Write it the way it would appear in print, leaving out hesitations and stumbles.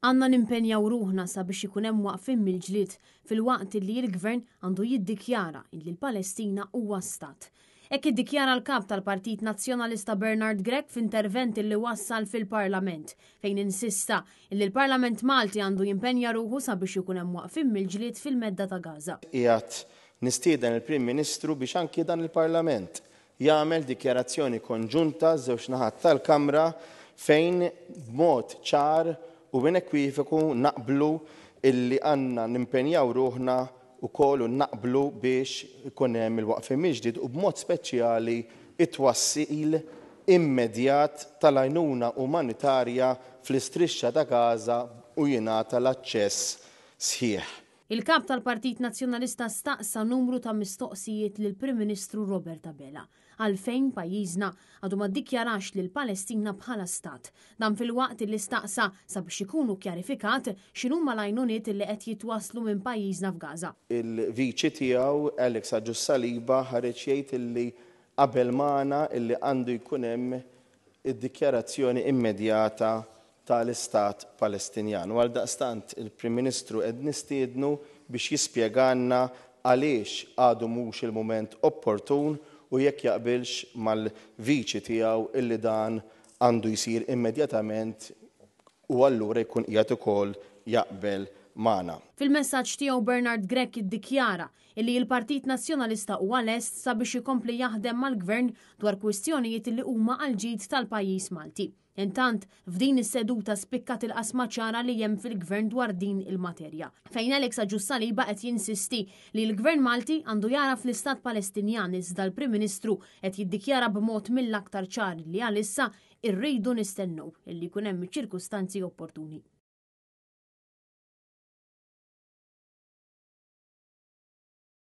Għandna nimpenjaw ruħna sabiex ikun hemm waqfien mill-ġlied filwaqt li l-Gvern għandu jiddikjara illi l-Palestina huwa stat. Hekk iddikjara l-Kap tal-Partit Nazzjonalista Bernard Grech f'intervent illi wassal fil-Parlament, fejn insista illi l-Parlament Malti għandu jimpenja ruħu sabiex ikun hemm waqfien mill-ġlied fil-Medda ta' Gaza. Qiegħed nistieden il-Prim Ministru biex anki dan il-Parlament jagħmel dikjarazzjoni konġunta ż-żewġ naħat tal-Kamra fejn b'mod ċar u inekwivoku naqblu illi għandna nimpenjaw ruħna wkoll u naqblu biex ikun hemm il-waqfien mill-ġdid u b'mod speċjali t-twassil immedjat tal-għajnuna umanitarja fl-Istrixxa ta' Gaza u jingħata l-aċċess sħiħ. Il-Kap tal-Partit Nazzjonalista staqsa numru ta' mistoqsijiet lill-Prim Ministru Robert Abela għalfejn pajjiżna għadu ma ddikjarax lill-Palestina bħala stat. Dan filwaqt li staqsa sabiex ikunu kjarifikat x'inhuma l-għajnuniet li qed jitwasslu minn pajjiżna f'Gaza. Il-Viċi tiegħu Alex Agius Saliba ħareġ jgħid illi qabel magħna illi għandu jkun hemm id-dikjarazzjoni immedjata ta' l-Istat Palestinjan u għaldaqstant il-Prim Ministru qed nistiednu biex jispjegalna għaliex għadu mhux il-mument opportun u jekk jaqbilx mal-Viċi tiegħu illi dan għandu jsir immedjatament u allura jkun qiegħed ukoll jaqbel magħna. Fil-messaġġ tiegħu Bernard Grech iddikjara illi l-Partit Nazzjonalista huwa lest sabiex ikompli jaħdem mal-Gvern dwar kwistjonijiet illi huma għall-ġid tal-pajjiż Malti. Intant, f'din is-seduta spikkat il-qasma ċara li hemm fil-Gvern dwar din il-materja, fejn Alex Agius Saliba qed jinsisti li l-Gvern Malti għandu jagħraf l-Istat Palestinjan iżda l-Prim Ministru qed jiddikjara b'mod mill-aktar ċar li għalissa rridu nistennew li jkun hemm iċ-ċirkustanzi opportuni.